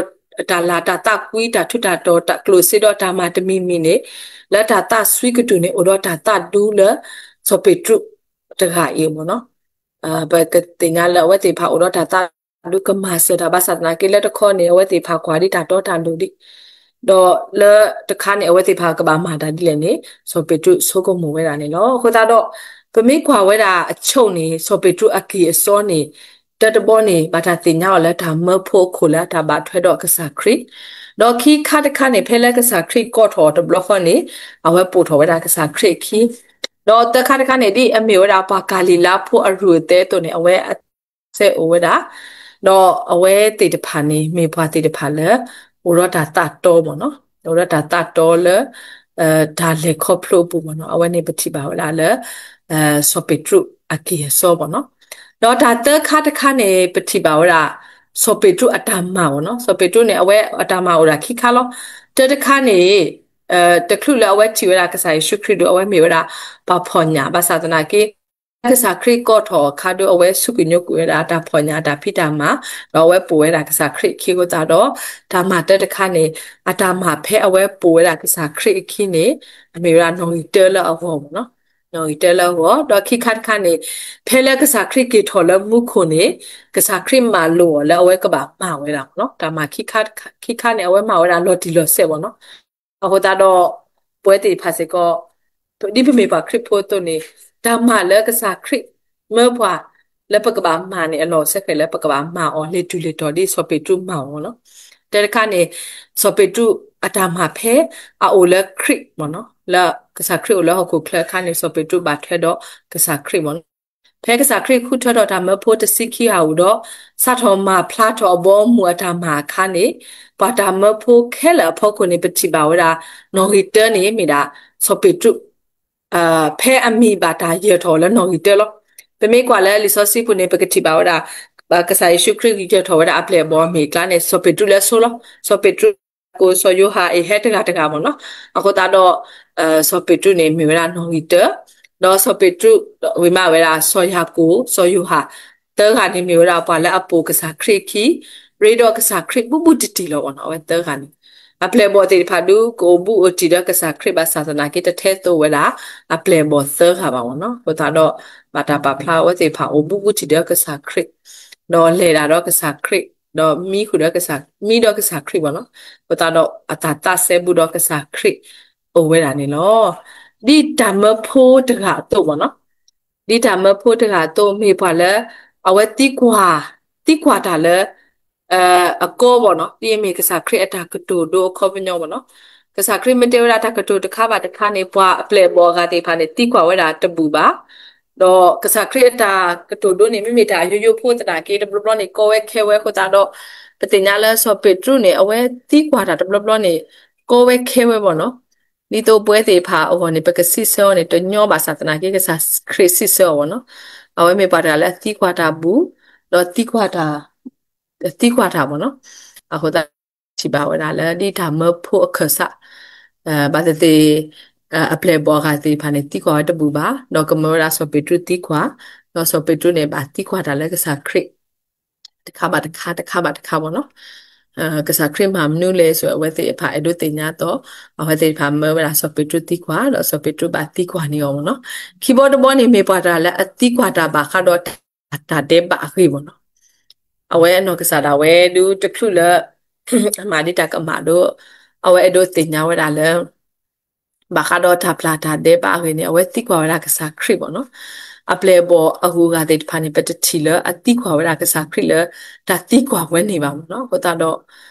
တၢ်လၤတၢ်သးကွံ တၢ်ထူးတၢ်တီၤ တၢ်ကျိၣ်စ့ဒီးတၢ်မၤတမံၤမံၤန့ၣ် လၢတၢ်သးစွံကတုၢ်န့ၣ် အိၣ်ဒီးတၢ်သးဒူလၢ စီၤပ့းတရူးတဂၤအံၤမ့ၢ်နီၤ. ပကသ့ၣ်ညါလၢအဝဲသ့ၣ်တဖၣ်အိၣ်ဒီးတၢ်သးဒူကမၤစၢၤတၢ်ဘၣ်ဆၣ်သနာ်က့ လၢတခီန့ၣ် အဝဲသ့ၣ်တဖၣ်ကွၢ်ဒ်တၢ်တီတၢ်လိၤဒံး ဒီးလၢတခါန့ၣ် အဝဲသ့ၣ်တဖၣ်ကဘၣ်မၤတၢ်ဒ်လဲၣ်န့ၣ် စီၤပ့းတရူးဆိကမိၣ်ဝဲဒၣ်န့ၣ်လီၤ. အဃိသတးဒီး ပမ့ၢ်ကွၢ်ဝဲဒၣ်အဆိန့ၣ် စီၤပ့းတရူးအက့ၢ်အစီန့ၣ် တၢတဘီန့ၣ် ဘၣ်တၢ်သ့ၣ်ညါအီၤလၢတၢ်မၢဖိအခိၣ်လၢတၢ်ဘၣ်ထွဲဒီးကစၢ်ခရံာ်, ဒီးခံခါတခါန့ၣ် ဖဲလၢကစၢ်ခရံာ်ကိးထီၣ်အီၤတဘျီဃီန့ၣ် အဝဲပိာ်ထီၣ်ဝဲဒၣ်ကစၢ်ခရံာ်အခံ, ဒီးသၢခါတခါန့ၣ် ဒ်အမ့ၢ်ဝဲဒၣ်ပှၤကၤလံၤလါဖိအရူၢ်အသဲအသိးန့ၣ် အဝဲ စဲအိၣ်ဝဲဒၣ်, ဒီးအဝဲသ့ၣ်တဖၣ်န့ၣ် မ့ၢ်ပှၤသ့ၣ်တဖၣ်လၢ အိၣ်ဒီးတၢ်သးတီမ့ၢ်နီၤ, အိၣ်ဒီးတၢ်သးတီလၢ တၢ်လဲၤခီဖျိအပူၤမ့ၢ်နီၤ, အဝဲန့ၣ်ပထံၣ်ဘၣ်ဝဲဒၣ်လၢ စီၤပ့းတရူးအက့ၢ်အစီမ့ၢ်နီၤ, ဒီးတၢ်သၢခါတခါန့ၣ် ပထံၣ်ဘၣ်ဝဲဒၣ် စီၤပ့းတရူးအတၢ်မၤမ့ၢ်နီၤ, စီၤပ့းတရူးန့ၣ် အဝဲအတၢ်မၤအိၣ်ဒၣ်ခံခါလီၤ, တၢတခါန့ၣ် တချုးလၢအဝဲထံၣ်ဝဲဒၣ်ကစၢ်ယ့ၣ်ၡူးခရံာ်ဒီး အဝဲမ့ၢ်ဝဲဒၣ် ပှၤဖီၣ်ညၣ် ဘၣ်ဆၣ်သနာ်က့ ကစၢ်ခရံာ်ကိးထီၣ်အခါဒီး အဝဲစူၢ်က့ၤညိကွံာ်ဝဲဒၣ်တၢ်ဖီၣ်ညၣ်အတၢ်ဖံးတၢ်မၤ, ဒီးအဝဲပိာ်ဝဲဒၣ်ကစၢ်ခရံာ်အခံအဃိသတးဒီး တၢ်မၤတၢတခါန့ၣ် အတၢ်မၤဖဲအဝဲပိာ်ဝဲဒၣ်ကစၢ်ခရံာ်အခံန့ၣ် အမ့ၢ်ဝဲဒၣ်နီၣ်ဂံၢ်တၢလၢအဂီၢ်မ့ၢ်နီၤ, နီၣ်ဂံၢ်တၢလၢအဂီၢ်, ဒီးခံခါတခါန့ၣ် ဖဲလၢကစၢ်ခရံာ်က့ၤထီၣ်လၢမူခိၣ်န့ၣ် ကစၢ်ခရံာ်မၤလိာ်အီၤလၢအဝဲကဘၣ်မၤဝဲဒၣ်မ့ၢ်နီၤ, တၢ်မၤခံခါတခါ ခံခါန့ၣ် အဝဲမၤဝဲဒၣ်လီၤတံၢ်လီၤဆဲးမ့ၢ်နီၤ. အဃိသတးဒီး ပဝဲသ့ၣ်တဖၣ်စ့ၢ်ကီး ဒ်ပမ့ၢ်ပှၤခရံာ်ဖိအသိးန့ၣ် တၢ်မၤလၢကစၢ်ခရံာ်မၢပှၤ လၢပကဘၣ်မၤန့ၣ် အလီၢ်အိၣ်ဆဲးဃဲးလၢပကဘၣ်မၤအီၤလၢတူၢ်လၢတီၤ ဒ်စီၤပ့းတရူးမၤအီၤမ့ၢ်နီၤ. တၢတခါန့ၣ် စီၤပ့းတရူးအတၢ်မၤဖဲအအိၣ်လၢခရံာ်မ့ၢ်နီၤ, လၢကစၢ်ခရံာ်အိၣ်လၢဟီၣ်ခိၣ်ချၢအခါန့ၣ် စီၤပ့းတရူးဘၣ်ထွဲဒီးကစၢ်ခရံာ်မ့ၢ်နီၤ. ဖဲကစၢ်ခရံာ်ဃုထၢထီၣ်တၢ်မၢဖိတဆံခံဂၤအအိၣ်ဒီး စးထီၣ်မၤဖျါထီၣ်အဘီအမုၢ်အတၢ်မၤအခါန့ၣ် ပှၤတၢ်မၢဖိခဲလၢာ်အဖီခိၣ်န့ၣ် ပထံၣ်ဘၣ်ဝဲဒၣ် နီၣ်ဂံၢ်တၢန့ၣ်မ့ၢ်ဒၣ် စီၤပ့းတရူး ဖဲအမံၤဘၣ်တၢ်ယၢၤထီၣ်အီၤလၢနီၣ်ဂံၢ်တၢလီၤ. ပမ့ၢ်ကွၢ်လၢလံာ်စီဆှံပူၤန့ၣ် ပကထံၣ်ဘၣ်ဝဲဒၣ် ကစၢ်ယ့ၣ်ၡူးခရံာ်ယၢၤထီၣ်ဝဲဒၣ်အပျဲၢ်အဘီၣ်အမ့ၢ်အကျါန့ၣ် စီၤပ့းတရူးလၢအဆိလီၤ. စီၤပ့းတရူး ကိးစီၤယိၤဟၣ်အံၤဟဲတဂၤတဂၤမ့ၢ်နီၤ. အဃိသတးဒီး စီၤပ့းတရူးန့ၣ်မ့ၢ်ဝဲဒၣ်နီၣ်ဂံၢ်တၢ, ဒီးစီၤပ့းတရူး ဝံၤမးဝဲဒၣ်စီၤယၤကိာ် စီၤယိၤဟၣ် သၢဂၤန့ၣ်မ့ၢ်ဝဲဒၣ်ပှၤလၢအပိာ်ကစၢ်ခရံာ်အခံ ရ့ဒီးကစၢ်ခရံာ်ဘူးဘူးတံၢ်တံၢ်လီၤမ့ၢ်နီၤ. အဝဲသၢဂၤန့ၣ် အပျဲၢ်အဘီၣ်သ့ၣ်တဖၣ်ဒုးကအိၣ်ဘူးအိၣ်တံၢ်ဒီးကစၢ်ခရံာ်ဘၣ်ဆၣ်သနာ်က့ တထဲသိးဝဲဒၣ် အပျဲၢ်အဘီၣ်သၢဂၤဘၣ်မ့ၢ်နီၤ. အဃိသတးဒီး ဘၣ်တၢ်ပာ်ဖျါအဝဲသ့ၣ်တဖၣ်အိၣ်ဘူးဘူးတံၢ်ဒီးကစၢ်ခရံာ် ဒီးလဲၤဒၣ်ဒီးကစၢ်ခရံာ် ဒီးမံဃုာ်ဒီးကစၢ် မံဒီးကစၢ်ခရံာ်မ့ၢ်နီၤ. အဃိသတးဒီးအတၢ်သးစဲဘူးဒီးကစၢ်ခရံာ်အိၣ်ဝဲဒၣ်န့ၣ်လီၤ. ဒ်တၢ်မၢဖိတဂၤအသိးမ့ၢ်နီၤ. ဒ်တၢ်မၢဖိတဂၤအသိးမ့ၢ်ပှၤလၢ အဝဲသံကွၢ် သံကွၢ်တၢ်လၢ အကီဘၣ်နီၤ, ဒ်အမ့ၢ်ကစၢ်ခရံာ်အတၢ်ကတိၤဒိအခီပညီမ့ၢ်နီၤ. ကစၢ်ခရံာ်မ့ၢ်တဲဝဲဒၣ်တၢ်ကတိၤတခါဘၣ်တခါန့ၣ် ပှၤအပျဲၣ်အဘီၣ်အဂၤသ့ၣ်တဖၣ်န့ၣ် သံကွၢ်ဝဲဒၣ်တဘူၣ်ဘၣ်. ဒီးကစၢ်ခရံာ်အတၢ်ကတိၤဒိန့ၣ် မ့မ့ၢ်တၢ်ယိယိဖိသနာ်က့ တဘျီဘျီန့ၣ် ကီဝဲခဲဝဲအဃိသတးဒီး ပသ့ၣ်ညါလၢစီၤပ့းတရူးန့ၣ် အဝဲသံကွၢ်တၢ်တဘျီဘျီန့ၣ် ကီဝဲခဲဝဲဘၣ်နီၤ. ဒ်သိးပဝဲသ့ၣ်တဖၣ်အဂီၢ်န့ၣ် ပကစံးဆၢအီၤန့ၣ် တညီဘၣ်ဆၣ်သနာ်က့ ကစၢ်ခရံာ်စံးဆၢအီၤဘၣ်နီၤ. အဝဲမ့ၢ်ပှၤတဂၤလၢအသံကွၢ်တၢ်ဘူၣ် ဒီးသံကွၢ်တၢ် သံကွၢ်တၢ်ဘၣ်နီၤ. အဃိသတး ထံၣ်ဘၣ်ဝဲဒၣ်လၢဒ်တၢ်မၢဖိအခၢၣ်စး ဘၣ်သ့ၣ်သ့ၣ် အပျဲၢ်အဘီၣ်အဂၤသ့ၣ်တဖၣ်န့ၣ် သံကွၢ်ဝဲတဘူၣ်ဘၣ်, ဒီးကမၢဝဲဒၣ်စီၤပ့းတရူးသံကွၢ်, ဒီးစီၤပ့းတရူးန့ၣ် ဘၣ်သံကွၢ်တၢ်လၢကစၢ်ခရံာ် တခါဘၣ်တခါ တခါဘၣ်တခါမ့ၢ်နီၤ. ကစၢ်ခရံာ်မၤမနုၤလဲၣ် ဆိ အဝဲသ့ၣ်တဖၣ်အဲၣ်ဒိးသ့ၣ်ညါအသိး အဝဲသ့ၣ်တဖၣ်မၢဝဲဒၣ်စီၤပ့းတရူးသံကွၢ် ဒီးစီၤပ့းတရူးဘၣ်သံကွၢ်န့ၢ်အီၤမ့ၢ်နီၤ. ခံဘီတဘီန့ၣ် မ့ၢ်ပှၤတဂၤလၢအသံကွၢ်တၢ်ဘၣ်ဃးဒီးတၢ် တၢ်ဒဲးဘးအဂ့ၢ်မ့ၢ်နီၤ. အဝဲအနီၢ်ကစၢ်ဒၣ်ဝဲဒုးတချုးလၢ အမၤဒ်တၢ်ကမၣ်ဒီး အဝဲအဲၣ်ဒိးသ့ၣ်ညါဝဲဒၣ်လၢ ဘၣ်ဃးဒီးတၢ်ပျၢ်တၢ်ဒဲးဘးအဂ့ၢ်န့ၣ် အဝဲသံကွၢ်ဝဲဒၣ်ကစၢ်ခရံာ်မ့ၢ်နီၤ. အပျဲၢ်အဘီၣ်အဂုၤအဂၤသ့ၣ်တဖၣ်န့ၣ် ပတထံၣ်လၢအသံကွၢ်ဝဲဒၣ်ကစၢ်ခရံာ်လၢ တၢ်သံကွၢ်ဝဲန့ၣ်ဘၣ်မ့ၢ်နီၤ. အဃိသတးဒီး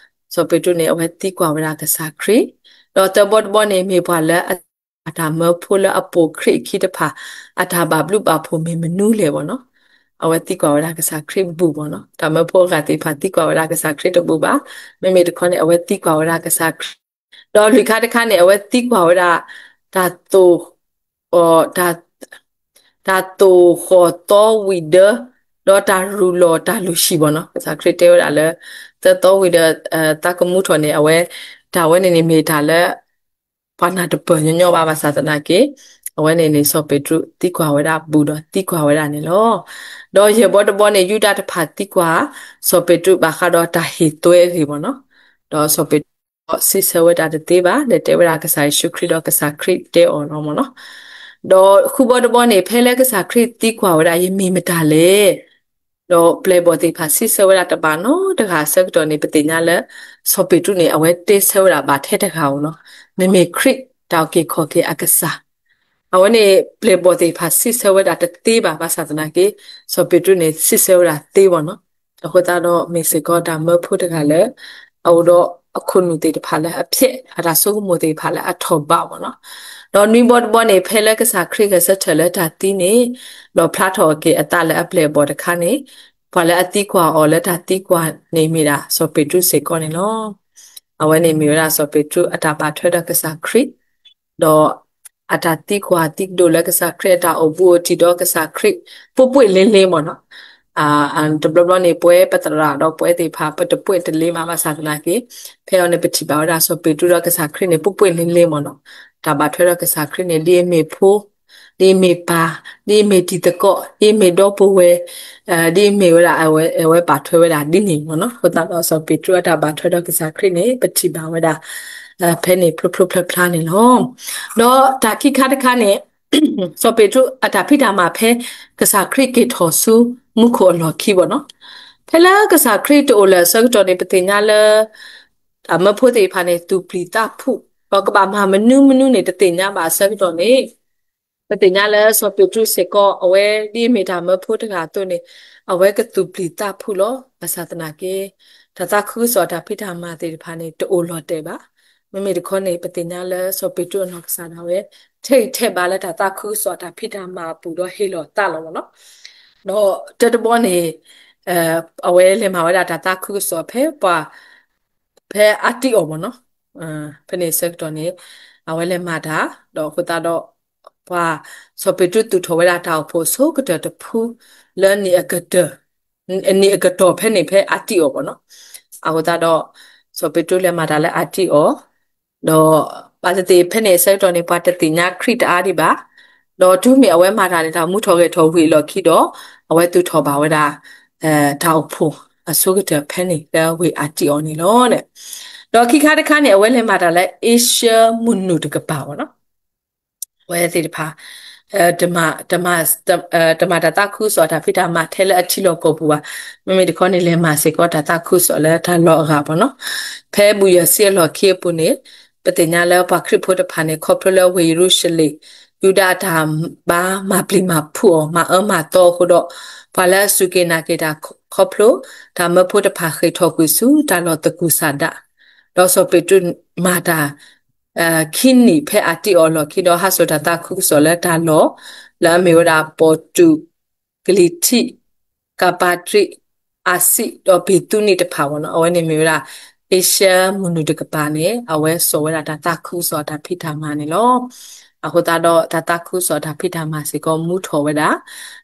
စီၤပ့းတရူးန့ၣ် အဝဲသံကွၢ်ဝဲဒၣ်ကစၢ်ခရံာ်, ဒီးသၢဘီတဘီန့ၣ် မ့ၢ်ပှၤလၢအ တၢ်မၢဖိလၢအပိာ်ခရံာ်အခံတဖၣ် အတၢ်ဘၣ်ဘျုးဘၣ်ဖှိၣ်မ့ၢ်မနုၤလဲၣ်မ့ၢ်နီၤ. အဝဲသံကွၢ်ဝဲဒၣ်ကစၢ်ခရံာ်တဘူၣ်မ့ၢ်နီၤ. တၢ်မၢဖိအဂၤသ့ၣ်တဖၣ်သံကွၢ်ဝဲဒၣ်ကစၢ်ခရံာ်တဘူၣ်ဘၣ်. မ့မ့ၢ်တခီန့ၣ် အဝဲသံကွၢ်ဝဲဒၣ်ကစၢ်ခရံာ်, ဒီးလွံၢ်ခါတခါန့ၣ် အဝဲသံကွၢ်ဝဲဒၣ် တၢ်သိၣ် တၢ်သိၣ်ဃီၣ်သီဝံၣ်ဒၢ ဒီးတၢ်ရူးလီၤတၢ်လုၢ်ဟံၣ်မ့ၢ်နီၤ. ကစၢ်ခရံာ်တဲဝဲဒၣ်လၢ သၢသီဝံၣ်ဒီး သးကမူထီၣ်န့ၣ် အဝဲ တၢ်ဝဲန့ၣ်န့ၣ်မ့ၢ်တၢ်လၢ ပှၤနၢ်တပၢၢ်ညီညီဘၣ် ဘၣ်ဆၣ်သနာ်က့ အဝဲန့ၣ်န့ၣ် စီၤပ့းတရူးသံကွၢ်ဝဲဒၣ်ဘူးဒီးသံကွၢ်ဝဲဒၣ်န့ၣ်လီၤ. ဒီးယဲၢ်ဘီတဘီန့ၣ် ယူဒၤတဖၣ်သံကွၢ် စီၤပ့းတရူးဘၣ်ဃးဒီးတၢ်ဟ့ၣ်သွဲအဂ့ၢ်မ့ၢ်နီၤ. ဒီးစီၤပ့းတရူးစံးဆၢဝဲဒၣ်တသ့ဘၣ်, ဒီးတဲဝဲဒၣ်ကစၢ်ယ့ၣ်ၡူးခရံာ်ဒီးကစၢ်ခရံာ်တဲအီၤလီၤမ့ၢ်နီၤ. ဒီးဃုဘီတဘီန့ၣ် ဖဲလၢကစၢ်ခရံာ်သံကွၢ်ဝဲဒၣ်ယမ့ၢ်မတၤလဲၣ် ဒီးပျဲၢ်ဘီၣ်သ့ၣ်တဖၣ်စံးဆၢဝဲဒၣ်တဘၣ်နီတဂၤအဆၢကတီၢ်န့ၣ် ပသ့ၣ်ညါလၢ စီၤပ့းတရူးန့ၣ် အဝဲတဲဆၢဝဲဒၣ်ဘၣ်ထဲတဂၤဧိၤလီၤ. မ့မ့ၢ်ခရံာ်တၢ်အုၣ်က့ၤခီၣ်က့ၤအကစၢ် အဝဲန့ၣ် ပျဲၢ်ဘီၣ်သ့ၣ်တဖၣ်စံးဆၢဝဲဒၣ်တသ့ဘၣ် ဘၣ်ဆၣ်သနာ်က့ စီၤပ့းတရူးန့ၣ် စံးဆၢဝဲဒၣ်သ့မ့ၢ်နီၤ. အဃိသတးဒီးမ့ၢ်စ့ၢ်ကီးတၢ်မၢဖိတဂၤလၢ အအိၣ်ဒီးအခိၣ်နူာ်သ့ၣ်တဖၣ်လၢအဖျဲး အတၢ်ဆိကမိၣ်သ့ၣ်တဖၣ်လၢအထီၣ်ဘးမ့ၢ်နီၤ. ဒီးနွံဘီတဘီန့ၣ် ဖဲလၢကစၢ်ခရံာ်ဂဲၤဆၢထၢၣ်လၢတၢ်သံန့ၣ် ဒီးဖျါထီၣ်က့ၤအသးလၢအပျဲၢ်အဘီၣ်တခါန့ၣ် ပှၤလၢအသံကွၢ်အီၤလၢတၢ်သံကွၢ်န့ၣ်မ့ၢ်ဒၣ်စီၤပ့းတရူးစ့ၢ်ကီးန့ၣ်လီၤ. အဝဲန့ၣ်မ့ၢ်ဝဲဒၣ်စီၤပ့းတရူးအတၢ်ဘၣ်ထွဲဒီးကစၢ်ခရံာ် ဒီးအတၢ်သံကွၢ်သံကဒိၣ်လၢကစၢ်ခရံာ် အတၢ်အိၣ်ဘူးအိၣ်တံၢ်ဒီးကစၢ်ခရံာ် ပှဲၤပှဲၤလ့လ့မ့ၢ်နီၤ. တဘျီဘျီန့ၣ် ပဝဲပသရၣ်ဒီးပဝဲသ့ၣ်တဖၣ် ပတပှဲၤတလ့မးဘၣ်ဆၣ်သနာ်က့ ဖဲအံၤန့ၣ် ပထံၣ်ဘၣ်ဝဲဒၣ်စီၤပ့းတရူးဒီးကစၢ်ခရံာ်န့ၣ် ပှဲၤပှဲၤလ့လ့မ့ၢ်နီၤ. တၢ်ဘၣ်ထွဲဒီးကစၢ်ခရံာ်န့ၣ် ဒ်အမ့ၢ်ဖိ ဒ်အမ့ၢ်ပၢ် ဒ်အမ့ၢ်တံၤသကိး ဒ်အမ့ၢ်ဒီပုၢ်ဝဲၢ် ဒ်အမ့ၢ်ဝဲဒၣ် အဝဲဘၣ်ထွဲဝဲဒၣ်ဒ်န့ၣ်မ့ၢ်နီၤ. အဃိသတးဒီးစီၤပ့းတရူးအတၢ်ဘၣ်ထွဲဒီးကစၢ်ခရံာ်န့ၣ် ပထံၣ်ဘၣ်ဝဲဒၣ် ဖဲန့ၣ်ဖျိဖျိဖျါဖျါန့ၣ်လီၤ. ဒီးတၢ်ခံခါတခါန့ၣ် စီၤပ့းတရူးအတၢ်ဖံးတၢ်မၤဖဲ ကစၢ်ခရံာ်က့ၤထီၣ်ဆူမူခိၣ်အလီၢ်ခံမ့ၢ်နီၤ. ဖဲလၢကစၢ်ခရံာ်တအိၣ်လၢၤအဆၢကတီၢ်န့ၣ် ပသ့ၣ်ညါလၢ တၢ်မၢဖိသ့ၣ်တဖၣ်န့ၣ် သူၣ်ပျံၤသးဖုး ဒီးကဘၣ်မၤမနုၤမနုၤန့ၣ် တသ့ၣ်ညါဘၣ်အဆၢကတီၢ်န့ၣ် ပသ့ၣ်ညါလၢစီၤပ့းတရူးစ့ၢ်ကီး အဝဲဒ်အမ့ၢ်တၢ်မၢဖိတဂၤအသိးန့ၣ် အဝဲကသူၣ်ပျံၤသးဖုးလီၤ. ဘၣ်ဆၣ်သနာ်က့ တၢ်သးခုကစီၣ်အတၢ်ဖံးတၢ်မၤသ့ၣ်တဖၣ်န့ၣ် တအိၣ်လီၤတဲာ်ဘၣ်. မ့မ့ၢ်တခီန့ၣ် ပသ့ၣ်ညါလၢစီၤပ့းတရူးအနီၢ်ကစၢ်ဒၣ်ဝဲ ထဲးဂံၢ်ထဲးဘါလၢတၢ်သးခုကစီၣ်အတၢ်ဖံးတၢ်မၤအပူၤဒီးဟ့ၣ်လီၤသးလီၤမ့ၢ်နီၤ. ဒီးတၢတဘီန့ၣ် အဝဲလဲၤမၤဝဲဒၣ်တၢ်သးခုကစီၣ်ဖဲပှၤ ဖဲအါတံအီၤမ့ၢ်နီၤ. ဖဲန့ၣ်အဆၢကတီၢ်န့ၣ် အဝဲလဲၤမၤတၢ် ဒီးအဃိသတးဒီး ပှၤစီၤပ့းတရူးသူၣ်ထီၣ်ဝဲဒၣ်တၢ်အိၣ်ဖှိၣ်အဆိကတၢၢ်တဖု လၢနံၣ်အကတၢၢ် နံၣ်အကတီၢ်ဖဲန့ၣ်ဖဲအါတံအီၤမ့ၢ်နီၤ. အဃိသတးဒီး စီၤပ့းတရူးလဲၤမၤတၢ်လၢအါတံအီၤ ဒီးဘၣ်သ့ၣ်သ့ၣ်ဖဲန့ၣ်အဆၢကတီၢ်န့ၣ် ပှၤတသ့ၣ်ညါခရံာ်တအါဒံးဘၣ်. ဒီးတုၤမ့ၢ်အဝဲမၤတၢ်န့ၣ် တၢ်မူထီၣ်ဂဲၤထီၣ်ဝ့ၢ်အလီၢ်ခံဒီး အဝဲသူၣ်ထီၣ်ဘၣ်ဝဲဒၣ် တၢ်အိၣ်ဖှိၣ်အဆိကတၢၢ်ဖဲန့ၣ် လၢဝ့ၢ်အါတံအီၤန့ၣ်လီၤ. ဒီးခံခါတခါန့ၣ် အဝဲလဲၤမၤတၢ်လၢအ့ရှၢမုၢ်နုာ်တကပၤမ့ၢ်နီၤ. အဝဲသ့ၣ်တဖၣ် တမၤ တမၤတၢ်သးခုကစီၣ်အတၢ်ဖံးတၢ်မၤထဲလၢအထံလီၢ်ကီၢ်ပူၤဘၣ်. မ့မ့ၢ်တခီန့ၣ် လဲၤမၤစ့ၢ်ကီးတၢ်သးခုကစီၣ်လၢတၢ်လီၢ်အဂၤမ့ၢ်နီၤ. ဖဲဘူၣ်ယဲၢ်ဆံအလီၢ်ခံအပူၤန့ၣ် ပသ့ၣ်ညါလၢပှၤခရံာ်ဖိတဖၣ်န့ၣ် ခီဖျိလၢဝ့ၢ်ယရူၤၡလ့ၣ် ယူဒၤအတၢ်ဘါမၤပျံၤမၤဖုးအီၤ မၤအၢမၤသီအဃိဒီး ပှၤလၢအစူၢ်က့ၤနာ်က့ၤတၢ်ခီဖျိ တၢ်မၢဖိတဖၣ်ဃ့ၢ်ထီၣ်ကွံာ်ဆူ တၢ်လီၢ်သကူးစးဒး ဒီးစီၤပ့းတရူးမၤတၢ် ခံနံၣ်ဖဲအါတံအီၤအလီၢ်ခံဒီး ဟးစိာ်တၢ်သးခုကစီၣ်လၢတၢ်လီၢ် လၢအမ့ၢ်ဝဲဒၣ် ပီၣ်တူး ကလံၤထံး ကပၤတရံး အၤစံး ဒီးဘံၤသူနံၣ်တဖၣ်မ့ၢ်နီၤ. အဝဲန့ၣ်မ့ၢ်ဝဲဒၣ် အ့ရှၢမုၢ်နုာ်တကပၤန့ၣ် အဝဲစိာ်ဝဲဒၣ်တၢ်သးခုကစီၣ်အတၢ်ဖံးတၢ်မၤန့ၣ်လီၤ. အဃိသတးဒီးတၢ်သးခုကစီၣ်အတၢ်ဖံးတၢ်မၤစ့ၢ်ကီးမူထီၣ်ဝဲဒၣ်,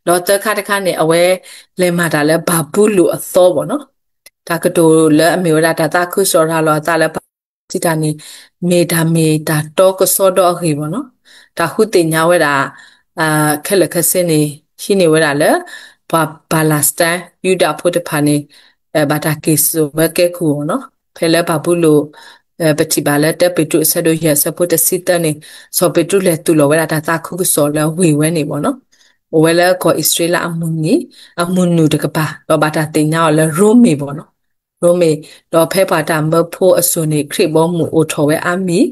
ဒီးသၢခါတခါန့ၣ် အဝဲလဲၤမၤတၢ်လၢဘၤဘူလိၣ်အသီမ့ၢ်နီၤ. တၢ်ကတိၤလၢအမ့ၢ်ဝဲဒၣ်တၢ်သးခုကစီၣ်ရၤလီၤအသးလၢပှၤပၤလ့းစတံတၢ်န့ၣ် မ့ၢ်တၢ်မ့ၢ်တၢ်တီကစီဒီအဂ့ၢ်ဘၣ်နီၤ. တၢ်ဃုသ့ၣ်ညါဝဲဒၣ် ခဲလၢာ်ခဲဆ့န့ၣ် ဟံးန့ၢ်ဝဲဒၣ်လၢ ပှၤပၤလ့းစတံ ယူဒၤဖိတဖၣ်န့ၣ် ဘၣ်တၢ်က့ၤစိာ်ဝဲကဲကုၢ်အီၤနီၤ. ဖဲလၢဘၤဘူလိၣ် ပထံၣ်ဘၣ်လၢ တၢပ့းတရူးအဆၢဒိၣ်ယဲၢ်အဆၢဖိတဆံသၢန့ၣ် စီၤပ့းတရူးလဲၤသူၣ်လီၤဝဲဒၣ်တၢ်သးခုကစီၣ်လၢဝ့ၢ်ဝဲန့ၣ်ဘၣ်နီၤ. အိၣ်ဝဲလၢကီၢ်အံၣ်စရ့လးအမုၢ်နံၤ အမုၢ်နုာ်တကပၤ ဒီးဘၣ်တၢ်သ့ၣ်ညါအီၤလၢရိမ့ၤဘၣ်နီၤ. ရိမ့ၤ, ဒီးဖဲပှၤတၢ်မၢဖိအစိၤန့ၣ် ခရံာ်ဘီမုၢ်အိၣ်ထီၣ်ဝဲအါမံၤ,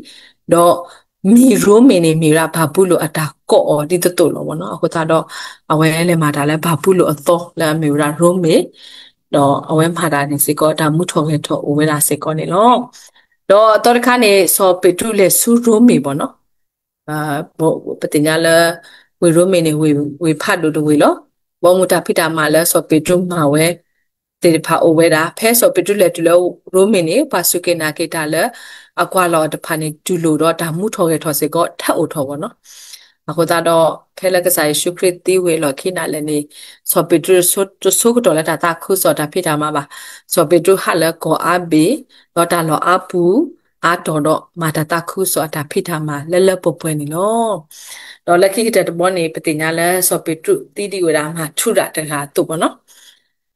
ဒီးမံၤရိမ့ၤန့ၣ် မ့ၢ်ဝဲဒၣ်ဘၤဘူလိၣ်အတၢ်ကိးအီၤဒ်သိးသိးလီၤဘၣ်နီၤ. အဃိသတးဒီး အဝဲလဲၤမၤတၢ်လၢဘၤဘူလိၣ်အသီလၢအမ့ၢ်ဝဲဒၣ်ရိမ့ၤ, ဒီးအဝဲမၤတၢ်န့ၣ်စ့ၢ်ကီး တၢ်မူထီၣ်ဂဲၤထီၣ်အိၣ်ဝဲဒၣ်စ့ၢ်ကီးန့ၣ်လီၤ. ဒီးအသီတခါန့ၣ် စီၤပ့းတရူးလဲၤဆူရိမ့ၤဘၣ်နီၤ. ပသ့ၣ်ညါလၢ ဝ့ၢ်ရိမ့ၤန့ၣ် ဝ့ၢ်ဖးဒိၣ်တဝ့ၢ်လီၤ. ဘီမုၢ်တၢ်ဖံးတၢ်မၤလၢစီၤပ့းတရူးမၤဝဲသ့ၣ်တဖၣ်အိၣ်ဝဲဒၣ်, ဖဲစီၤပ့းတရူးလဲၤတုၤလၢရိမ့ၤန့ၣ် ပှၤစူၢ်က့ၤနာ်က့ၤတၢ်လၢအကွၢ်လီၤအီၤတဖၣ်န့ၣ် တူၢ်လိာ်ဒီးတၢ်မူထီၣ်ဂဲၤထီၣ်စ့ၢ်ကီး ထၢအိၣ်ထီၣ်ဘၣ်နီၤ. အဃိသတးဒီး ဖဲလၢကစၢ်ယ့ၣ်ၡူးခရံာ်သံဝံၤအလီၢ်ခံနၤလဲၣ်န့ၣ် စီၤပ့းတရူးတဆိကတီၢ်လၢတၢ်သးခုကစီၣ်တၢ်ဖံးတၢ်မၤဘၣ်. စီၤပ့းတရူးဟးလၢကီၢ်အါဘ့ၣ်, ဒီးတၢ်လီၢ်အါပူၤ အါတီၤဒီးမၤတၢ်သးခုကစီၣ်အတၢ်ဖံးတၢ်မၤလၢလၢပှဲၤပှဲၤန့ၣ်လီၤ. ဒီးလၢခံကတၢၢ်တဘီန့ၣ် ပသ့ၣ်ညါလၢစီၤပ့းတရူးသံဒ်ဝဲဒၣ်မၤထူရၤတဂၤအသိးဘၣ်နီၤ.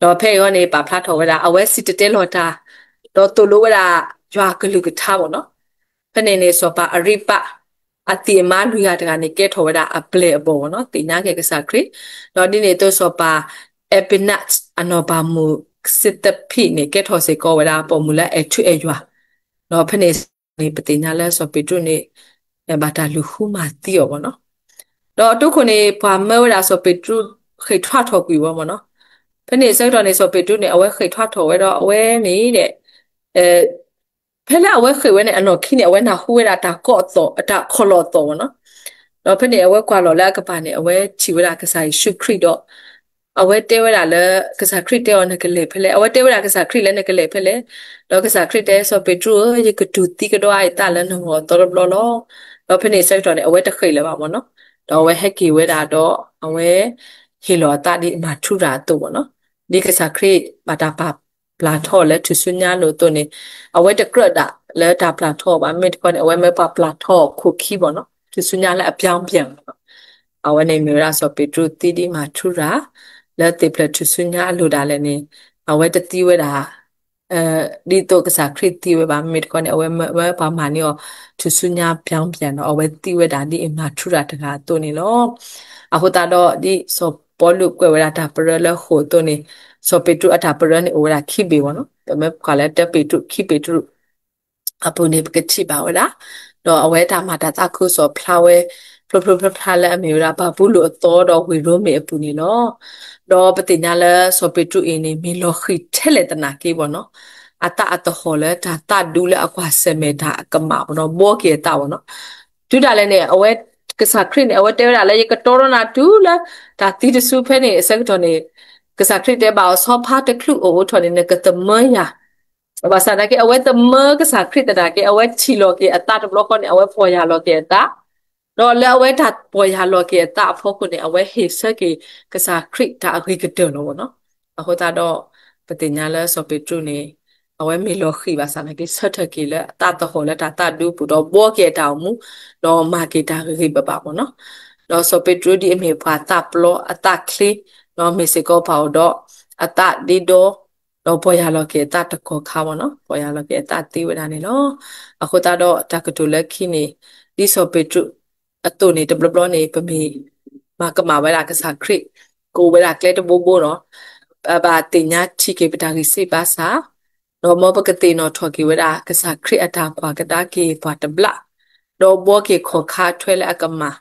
ဒီးဖဲအံၤအဂီၢ်န့ၣ် ပာ်ဖျါထီၣ်ဝဲဒၣ် အဝဲစံၣ်တဲၤတဲလီၤတၢ် ဒီးသိၣ်လိဝဲဒၣ်ယွၤအကလုၢ်ကထါဘၣ်နီၤ. ဖဲန့ၣ်န့ၣ် စီၤပၤအရံပၣ် အသံၣ်အမါလွံၢ်ဂၤတဂၤန့ၣ် ကဲထီၣ်ဝဲဒၣ်အပျဲၢ်အဘီၣ်ဘၣ်နီၤ, သ့ၣ်ညါက့ၤကစၢ်ခရံာ်, ဒီးဒ်န့ၣ်အသိးစီၤပၤ အဲၣ်ဘံနး အနီၢ်ပၤမုၣ်စံသဖံးန့ၣ် ကဲထီၣ်စ့ၢ်ကီးဝဲဒၣ်ပိာ်မုၣ်လၢအဲၣ်ထူအဲၣ်ယွၤ, ဒီးဖဲန့ၣ်န့ၣ် ပသ့ၣ်ညါလၢစီၤပ့းတရူးန့ၣ် ဘၣ်တၢ်လူၤဃုမၤသံအီၤဘၣ်နီၤ. ဒီးအတိခိၣ်န့ၣ် ပှၤမၢဝဲဒၣ်စီၤပ့းတရူး ဃ့ၢ်ထွါထီၣ်ကွံာ်ဝဲဘၣ်နီၤ. ဖဲန့ၣ်အဆၢကတီၢ်န့ၣ် စီၤပ့းတရူးန့ၣ် အဝဲဃ့ၢ်ထွါထီၣ်ဝဲဒီးအဝဲန့ၣ်ဒီး ဖဲလၢအဝဲဃ့ၢ်ဝဲန့ၣ် အနီၢ်ခံန့ၣ် အဝဲနၢ်ဟူဝဲဒၣ်တၢ်ကိးအသီၣ် တၢ်ခီၣ်လီၢ်အသီၣ်ဘၣ်နီၤ. ဒီးဖဲန့ၣ် အဝဲကွၢ်လီၤလၢအကပၤန့ၣ် အဝဲထံၣ်ဝဲဒၣ်ကစၢ်ယ့ၣ်ၡူးခရံာ်ဒီး အဝဲတဲဝဲဒၣ်လၢ ကစၢ်ခရံာ်တဲအီၤနကလဲၤဖဲလဲၣ်, အဝဲတဲဝဲဒၣ်ကစၢ်ခရံာ်လၢနကလဲၤဖဲလဲၣ်, ဒီးကစၢ်ခရံာ်တဲစီၤပ့းတရူးဧၢ, ယကတူၢ်သံကဒီးအအံၤသးလၢနဂီၢ်အသီတဘျီလီၤ. ဒီးဖဲန့ၣ်အဆၢကတီၢ်န့ၣ် အဝဲတဃ့ၢ်လၢၤဘၣ်ဘၣ်နီၤ. ဒီးအဝဲဟဲက့ၤဝဲဒၣ်ဒီး အဝဲ ဟ့ၣ်လီၤအသးဒ်မၤထူရၤအသိးဘၣ်နီၤ. ဒ်ကစၢ်ခရံာ်ဘၣ်တၢ်ပာ်ပျၢ်ထီၣ်လၢထူၣ်စုညါအလိၤအသိးန့ၣ် အဝဲတကြၢးဒၣ်လၢတၢ်ပျၢ်ထီၣ်ဘၣ်, မ့မ့ၢ်တခီန့ၣ် အဝဲမၢပှၤပျၢ်ထီၣ်ခိၣ်ခံဘၣ်နီၤ, ထူၣ်စုညါလၢအပြောင်းပြန်ဘၣ်နီၤ. အဝဲန့ၣ်မ့ၢ်ဝဲဒၣ်စီၤပ့းတရူးသံဒ်မၤထူရၤ လၢသ့ၣ်ဖျၢၣ်ထူၣ်စုညါအလိၤဒၣ်လဲာ်န့ၣ် အဝဲတသံဝဲဒၣ် ဒ်သိးကစၢ်ခရံာ်သံဝဲဘၣ်, မ့မ့ၢ်တခီန့ၣ် အဝဲမၢပှၤမၤန့ၢ်အီၤ ထူၣ်စုညါပြောင်းပြန်ဒီး အဝဲသံဝဲဒၣ်ဒ်အံၤမၤထူရၤတဂၤအသိးန့ၣ်လီၤ. အဃိသတးဒီး ဒ်စီၤပီလူးကွဲးဝဲဒၣ်တၢ်ပရၢလၢဃိာ်အသိးန့ၣ် စီၤပ့းတရူးအတၢ်ပရၢန့ၣ်အိၣ်ဝဲဒၣ်ခံဘ့ၣ်ဘၣ်နီၤ. ပမ့ၢ်ကွၢ်လၢတၢပ့းတရူး ခံပ့းတရူး အပူၤန့ၣ် ပကထံၣ်ဘၣ်ဝဲဒၣ်, ဒီးအဝဲတၢ်မၤတၢ်သးခုကစီၣ်ဖျါဝဲ ဖျိဖျိဖျါဖျါလၢအမ့ၢ်ဝဲဒၣ် ဘၤဘူလိၣ်အသီဒီးဝ့ၢ်ရိမ့ၤအပူၤန့ၣ်လီၤ. ဒီးပသ့ၣ်ညါလၢစီၤပ့းတရူးအံၤန့ၣ် မ့ၢ်လီၤဃံၤထဲလဲၣ်သနာ်က့ဘၣ်နီၤ, အသးအသဟီၣ်လၢတၢ်သးဒူလၢအကွၢ်ဆၢၣ်မဲာ်တၢ်အကမၣ်ဘၣ်နီၤ, ဘှီက့ၤအသးဘၣ်နီၤ. တုၤဒၣ်လဲာ်န့ၣ် အဝဲ ကစၢ်ခရံာ်န့ၣ် အဝဲတဲဝဲဒၣ်လၢ ယကတီဒီးနၤတုၤလၢတၢ်သံတစုဖဲန့ၣ် အဆၢကတီၢ်န့ၣ် ကစၢ်ခရံာ်တဲဘၣ်အီၤ ဆီဖါတချုးအိၣ်အိၣ်ထီၣ်န့ၣ် နကသမၢယၤ ဘၣ်ဆၣ်သနာ်က့ အဝဲသမၢကစၢ်ခရံာ်သနာ်က့ အဝဲထံၣ်လီၤက့ၤအသးတဘျီဃီန့ၣ် အဝဲပီၢ်ယၢ်လီၤက့ၤအသး, ဒီးလၢအဝဲတၢ်ပီၢ်ယၢ်လီၤက့ၤအသးအဖီခိၣ်န့ၣ် အဝဲဟ့ၣ်ဆၢက့ၤကစၢ်ခရံာ်တၢ်အဂ့ၤကတၢၢ်လီၤဘၣ်နီၤ. အဃိသတးဒီး ပသ့ၣ်ညါလၢစီၤပ့းတရူးန့ၣ် အဝဲမ့ၢ်လီၤဃံၤဘၣ်ဆၣ်သနာ်က့ ဆၢထၢၣ်က့ၤလၢအသးသဟီၣ်လၢတၢ်သးဒူပူၤဒီး ဘှီက့ၤအတၢ်အိၣ်မူ ဒီးမၤက့ၤတၢ်ဂ့ၤဂ့ၤဘၣ်ဘၣ်မ့ၢ်နီၤ. ဒီးစီၤပ့းတရူးဒ်အမ့ၢ်ပှၤသးပျီအသးချ့, ဒီးမ့ၢ်စ့ၢ်ကီးပှၤအိၣ်ဒီးအသးဒ့ဒီ, ဒီးပီၢ်ယၢ်လီၤက့ၤအသးတကီၢ်ခါမ့ၢ်နီၤ, ပီၢ်ယၢ်လီၤက့ၤအသးသ့ဝဲဒၣ်န့ၣ်လီၤ. အဃိသတးဒီးတၢ်ကတိၤလၢခံန့ၣ် ဒ်စီၤပ့းတရူးအသိးန့ၣ် တဘျီဘျီန့ၣ် ပမ့ၢ်မၤကမၣ်ဝဲဒၣ်ကစၢ်ခရံာ် ကအိၣ်ဝဲဒၣ်ကျဲတဘိဘိနီၤ, ပဘၣ်သ့ၣ်ညါထံၣ်က့ၤပတၢ်ဂံၢ်စၢ်ဘါစၢ်, ဒီးမ်ပကသ့ၣ်နီၣ်ထီၣ်က့ၤဝဲဒၣ် ကစၢ်ခရံာ်အတၢ်ကွၢ်ကဒါက့ၤပှၤတဘျၣ်, ဒီးဘှီက့ၤခီၣ်ခါထွဲလၢအကမၣ်,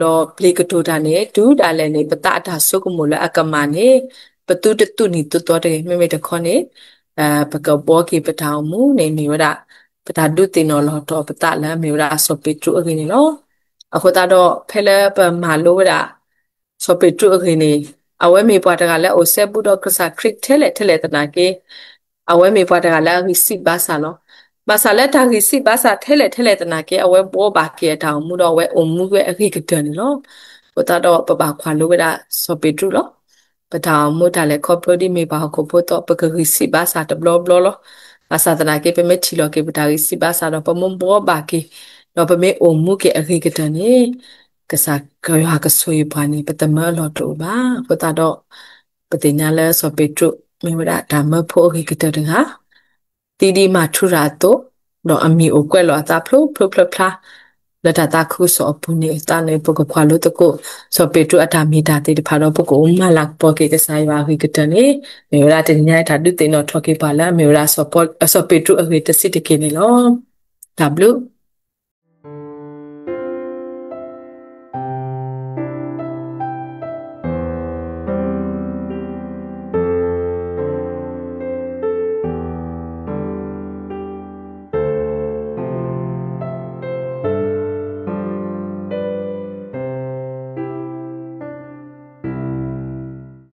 ဒီးပျ့ၤကတိၤတၢ်န့ၣ် တုၤဒၣ်လဲာ်န့ၣ် ပသးအတၢ်ဆိကမိၣ်လၢအကမၣ်န့ၣ် ပသုတသူၣ်နံၤသူၣ်သီတဂ့ၤ. မ့မ့ၢ်တခီန့ၣ် ပကဘှီက့ၤပတၢ်အိၣ်မူန့ၣ်မ့ၢ်ဝဲဒၣ် ပတၢ်ဒုးသ့ၣ်နီၣ်လီၤတီၤပသးလၢအမ့ၢ်ဝဲဒၣ်စီၤပ့းတရူးအဂ့ၢ်န့ၣ်လီၤ. အဃိသတးဒီး ဖဲလၢပမၤလိဝဲဒၣ် စီၤပ့းတရူးအဂ့ၢ်န့ၣ် အဝဲမ့ၢ်ပှၤတဂၤလၢအအိၣ်စဲဘူးဒီးကစၢ်ခရံာ်ထဲလဲၣ်ထဲလဲၣ်သနာ်က့ အဝဲမ့ၢ်ပှၤတဂၤလၢအဂံၢ်စၢ်ဘါစၢ်လီၤ. ဘၣ်ဆၣ်လၢတၢ်ဂံၢ်စၢ်ဘါစၢ်ထဲလဲၣ်ထဲလဲၣ်သနာ်က့ အဝဲဘှီဘၣ်က့ၤအတၢ်အိၣ်မူဒီးအဝဲအိၣ်မူဝဲအဂ့ၤကတၢၢ်န့ၣ်လီၤ. အဃိသတးဒီးပဘၣ်ကွၢ်လိဝဲဒၣ်စီၤပ့းတရူးလီၤ. ပတၢ်အိၣ်မူတၢ်လဲၤခီဖျိဒ်မ့ၢ်ပှၤဟီၣ်ခိၣ်ဖိအသိး ပကဂံၢ်ဆံးဘါစၢ်တဘျီဘျီလီၤ. ဘၣ်ဆၣ်သနာ်က့ ပမ့ၢ်ထံၣ်လီၤက့ၤပတၢ်ဂံၢ်ဆံးဘါစၢ်ဒီး ပမ့ၢ်ဘှီဘၣ်က့ၤ ဒီးပမ့ၢ်အိၣ်မူက့ၤအဂ့ၤကတၢၢ်န့ၣ် ကစၢ်ယွၤကဆိၣ်ဂ့ၤပှၤန့ၣ် ပသမၢအလီၢ်တအိၣ်ဘၣ်. အဃိသတးဒီး ပသ့ၣ်ညါလၢစီၤပ့းတရူး မ့ၢ်ဝဲဒၣ်တၢ်မၢဖိအဂ့ၤကတၢၢ်တဂၤ သံဒ်မၤထူရၤအသိး, ဒီးအမံၤအိၣ်ကွဲးလီၤအသးဖျိဖျိဖျါဖျါ လၢတၢ်သးခုကစီၣ်အပူၤန့ၣ် အဃိသတးန့ၣ် ပကကွၢ်လိသကိး စီၤပ့းတရူးအတၢ်မ့ၢ်တၢ်သ့ၣ်တဖၣ်ဒီး ပကအိၣ်မူလၤကပီၤက့ၤကစၢ်ယွၤအဂ့ၤကတၢၢ်န့ၣ် မ့ၢ်ဝဲဒၣ်တနံၤညါအံၤတၢ်ဒုးသ့ၣ်နီၣ်ထီၣ်က့ၤပှၤလၢအမ့ၢ်ဝဲဒၣ်စီၤပ့းတရူးအဂ့ၢ်တဆံးတက့ၢ်န့ၣ်လီၤ. တၢ်ဘျုး